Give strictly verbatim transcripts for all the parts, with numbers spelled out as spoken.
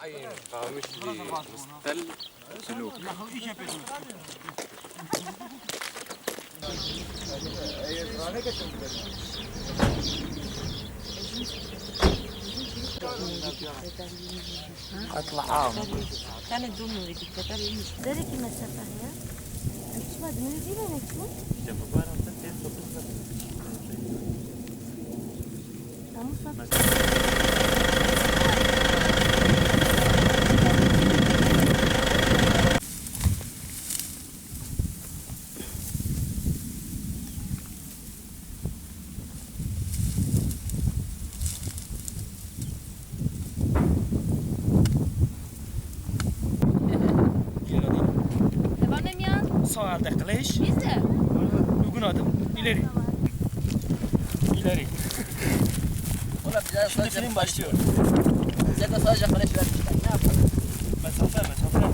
Ay, kalmış bir stel. اطلع، اه. Tenê du mûrî dikteter yî. Derekî mesafe heye. Çima di min jî ve ne çû? Tamam, sağ. Devam emiyan. Sağ elde kılıç. Biz de. Uygun adım. İleri. İleri. Oğlum, bize Şimdi sadece film başlıyor. Bize de sadece kılıç vermişler. Ne yapalım? Mesafe, mesafe.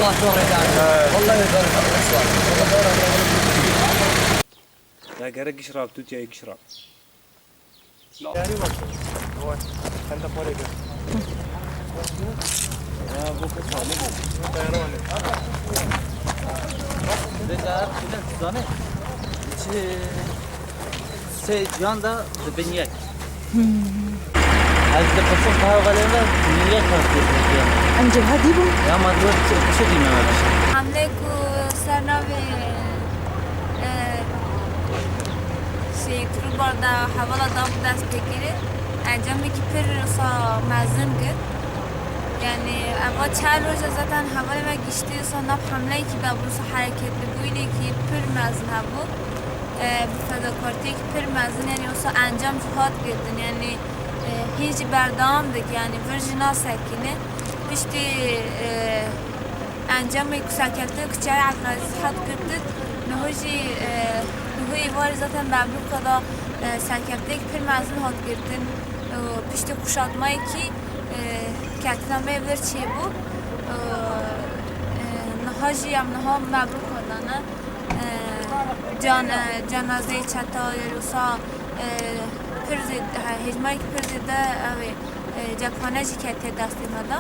والله شو الرجال. والله يبارك الله. Ya gerek iş rap tut ya iş rap. Yarî bak. Oy. Sen de parayı gör. Ya bu kız ne bu? Dayanamadım. Vêca ev çi ne, tu zanî? Çi sê ciyan de dibin yek. Ez dipisim hevalê me, yek hat pêk. Em civhedî bûn. Ya ma diwet çi, çi dîme me bişe? Hamlê ku ser navê, e, Seyîd Rûbar de hevala da bi dest pê kirî, encamekî pir wisa mezin girt. Yanî eva çar roj e zaten hevalê me giştî wisa nav hemleyekî de bû, wisa hereketli bûyînekî pir mezin hebû. E, bi fedakartiyekî pir mezin, yanî wisa encam jî hat girtin. Yanî, e, hîn jî berdewam dike, yanî vir jî nasekine. Piştî, e, Encamê ku serkeftinê kuçeyê Ebdulezîz hat girtin, niho jî, e, niho êvarê zaten Memlûka da, e, serkeftinekî pir mezin hat girtin. E, piştî kuşatmayekî, e, ketina me vir çêbû. E, e, niha jî em niha Memlûka da ne. E, can-, e, cenazeyê çeta, yanî wisa, e, pir zêde, he, hêjmayekî pir zêde ew ê, e, cephane jî ketiye destê me de.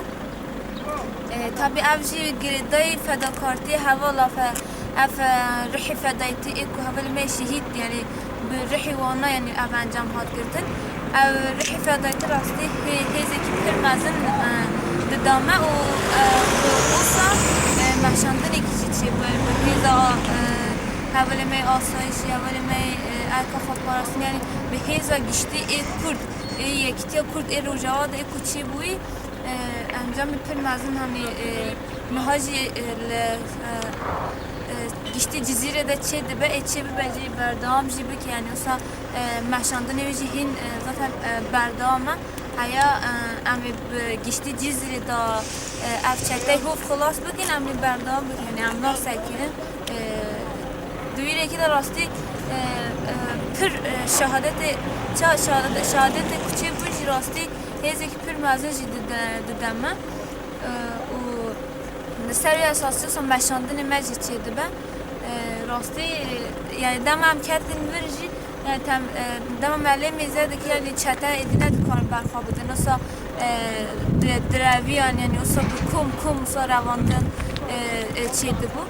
E, tabî ev jî girêdayî fedakartiyê hevala fe-, ev, e, ruhê fedayîtî ê ku hevalê me şehîd, yanî bi ruhê wana, yanî ev encam hat girtin. Ev ruhê fedayîtî rastî hê-, hêzekî pir mezin, e, dida me û, e, ku wisa, e, meşandinekî jî çêbû, yanî bi hêza, e, hevalê me yê asayişî, hevalê me yê, e, erka xweparastinê, yanî bi hêza giştî ê Kurd, ê yekîtiya Kurd ê Rojava de ê ku çêbûyî, e, encamê pir mezin, hanî, e, niha jî, e, li, e, e, giştî Cizîrê de çêdibe, ê çêbibe jî berdewam jî bike, yanî wisa, e, meşandinê wî jî hîn, e, zaten, e, berdewam e. Heya, e, em ê bi giştî Cizîrê de, e, ev çeteyê hov xilas bikin, em ê berdewam bikin, yanî em nasekinin. E, di wî rêkê de rastî, e, e, pir, e, şehadetê, ça-, şehade-, şehadetê ku çêbû jî rastî hêzekî pir mezin jî dide, dide me. E, û li ser wî esasî wisa meşandinê me jî çêdibe. E, rastî, e, yanî dema em ketin vir jî, yanî tem-, e, dema me lê mêze dikir, yanî çete êdî nedikarin berxwe bidin. Wisa, e, di-, direviyan, yanî wisa bi kom kom wisa revandin, e, e, çêdibû.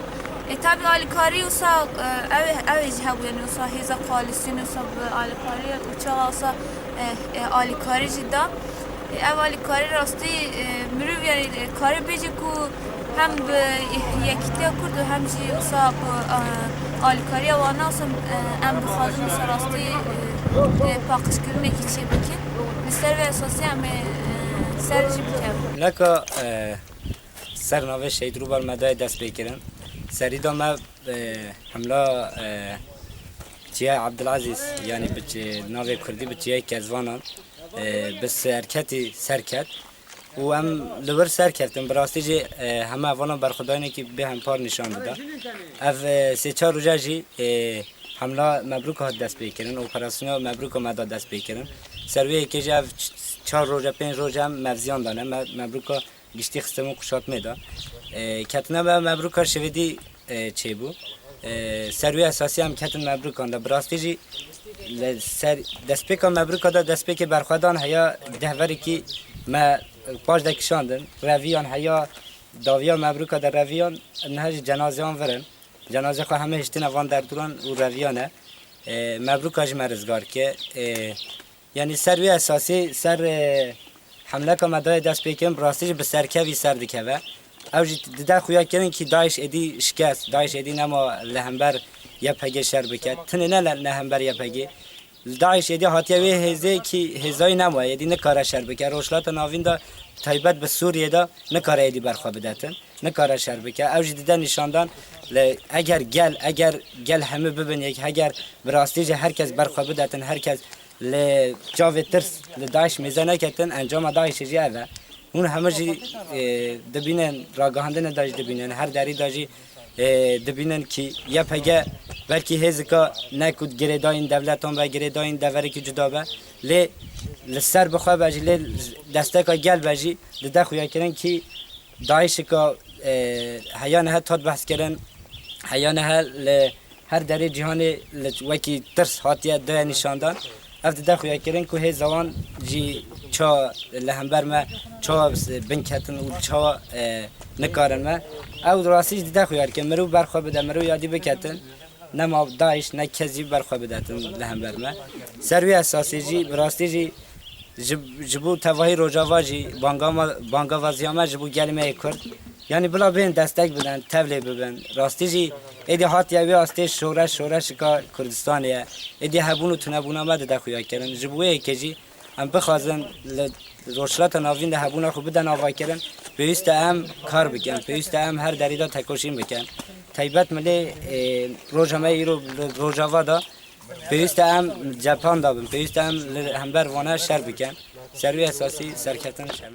E, tabî alîkarî wisa, e, ew, ew ê jî hebû, yanî wisa hêza koalîsyonê wisa bi alîkarî û çawa wisa, e, e, alîkarî jî da. Ev alîkarî rastî, e, mirov, yanî, e, kare bêje ku hem bi yekîtiya Kurd û hem jî wisa bi, e, alîkariya wan, wisa, e, em dixwazin wisa rastî, e, e, paqijkirinekî çêbikin. Li ser vê esasî em ê, e, ser jî bikevin. Neka, e, ser navê Şehîd Rûbar Medayê dest pê kirin. Serî de me, e, hemla, e, Çiyayê Abdulazîz, yanî bi çi-, navê Kurdî bi Çiyayê Kezvanan, e, bi serketî serket. Û em li wir serkeftin. Bi rastî jî, e, heme evana berxwedayînekî bêhempar nîşan dida. Ev, e, sê çar roja jî, e, hemla Mebrûka hat dest pê kirin, operasyona Mebrûka me da dest pê kirin. Ser wê yekê jî ev ç-, çar roja, pênc roja em mevziyan dane. Me-, Mebrûka giştî xistin û kuşatmê de. E, ketina me Mebrûka şivêdî, e, çêbû. E, ser wî esasî em ketin Mebrûkan de. Bi rastî jî li ser destpêka Mebrûka de destpêkê berxwedan heya dehverekî me paş de kişandin. Reviyan heya dawiya Mebrûka de reviyan, niha jî cenazeyan vir in. Cenazê xwe heme hiştine van derdûran û reviyane. E, Mebrûka jî me rizgar ke. E, Yanî ser wî esasî, ser, e, hemleka me dayê dest pê kirin, bi rastî jî bi serkevî ser dikeve. Ew jî dide xuya kirin kî DAIŞ êdî şikest, DAIŞ êdî nema li hember Y P G şer bike. Tinê ne li, li hember Y P G. DAIŞ êdî hatiye wê hêzê kî hêzayî nema, êdî nikare şer bike. Rojhilata Navîn de taybet bi Sûriyê de nikare êdî berxwe bidetin. Nikare şer bike. Ew jî dide nîşandan li eger gel, eger gel hemû bibin yek, eger bi rastî jî her kes berxwe bidetin, her kes li çavê tirs li DAIŞ mêze neketin, encama DAIŞê jî ev e. Hûn hemû jî, e, dibînin, ragihandinê de jî dibînin, her derî de jî, e, dibînin kî Y P G belkî hêzika ne ku girêdayîn dewletan be, girêdayîn deverekî cuda be, lê li ser bixwe be jî, lê desteka gel be jî, dide xuyakirin kî DAIŞika, e, heya niha hat behs kirin, heya niha li her derê cîhanê li wekî tirs hatiye daya nîşandan. Ev dide xuyakirin ku hêza wan jî ça li hember me ça bin ketin û ça, e, nikarin me. Ew rastî jî dide xuyakirin. Mirov berxwe bide, mirov yadî biketin. Nema DAIŞ ne kes jî berxwe bidetin li hember me. Ser wî esasî jî, bi rastî jî ji, ji bo tevahî Rojava jî bangama-, bangavaziya me ji bo gelê me yê Kurd. Yanî bila bên destek bidin, tevlê bibin. Rastî jî êdî hatiye wê astê şoreş, şoreşika Kurdistanê ye. Êdî hebûn û tunebûna me dide xuya kirin. Ji bo wê yekê jî em bixwazin li Rojhilata Navîn de hebûna xwe bide nava kirin, pêwîst e em kar bikin, pêwîst e em her derî de tekoşîn bikin. Taybet milê, e, roja me îro li Rojava de pêwîst e em cephan de bin, pêwîst e em li hember vana şer bikin. Ser wî esasî serketin şer.